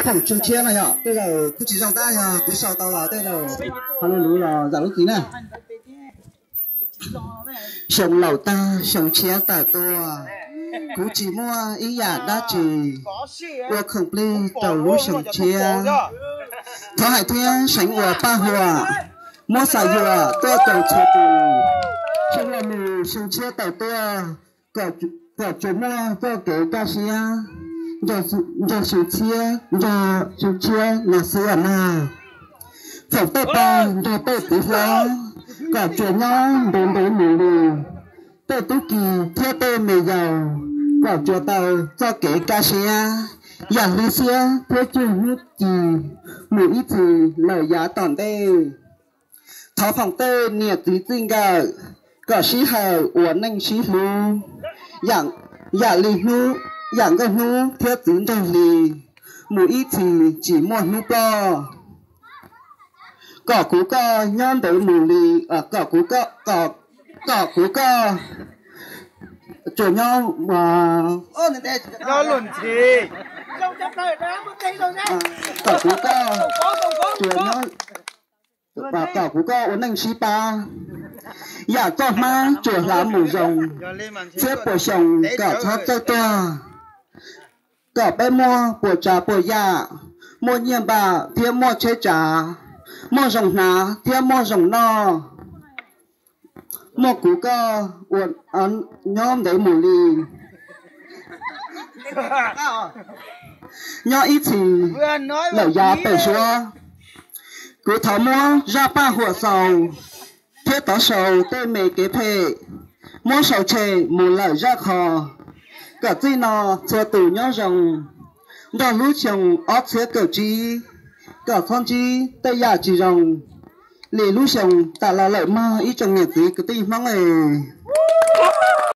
Xyoo tshiab no yog tej zaum kuj tsis zoo tab yog kuv sau tau los tej zaum ho luv luv los zam lub txim na. Xyoo laus tag xyoo tshiab tawm tuaj, kuv tsis muaj ib yam dab tsi ua khoom plig rau lub xyoo tshiab. Thov hais thiab seev ua paj huam, muab xav yuam tuaj rau txhua tus. Xyoo laus mus xyoo tshiab tawm tuaj, kom tsuas muaj txoj kev kaj siab, nrog xyoo tshiab, nrog xyoo tshiab no xwb os mog. Foom tej pog nrog tej txiv hlob, kom tsuas nyob ntev ntev mus li. Tej tub ki thiab tej me yaus, kom tsuas tau txoj kev kaj siab, yam hli xiab thiab cuag hnub ci, mus ib txhis lawm yav tom ntej. Thov foom tej niam txiv txij nkawm, kom sij hawm ua neej sib hlub, yam li hnub, yam nkauj hnub thiab txiv nraug hli, mus ib txhis tsis muaj hnub ploj. Kom kuv koj nyob ntev mus li, kom kuv koj, kom kuv koj tsuas nyob, kom kuv koj tsuas nyob, kom kuv koj ua neej sib pab, yam txoj hmab tsuas hlav mus zoo, txhiab puas xyoo kom txhob txawj tuag. Kom peb muaj puas tsav puas yam, muaj nyiaj npam thiab muaj tsheb tsav, muaj zoo hnav thiab muaj zoo noj, muaj kuv koj ua, nyob ntev mus li, nyob ib txhis lawm yav pem suab. Kuv thov muab zaj paj huam xaus thiab tov sau tej me kev phem, muab sau tshem mus lawm zaj qho, kom txij no txhua tus nyob zoo, nrog lub xyoo ob txhiab kaum tsib, kom txhob ntsib tej yam tsis zoo li lub xyoo tas los lawm mog ib tsoom niam txiv kwv tij Hmoob es.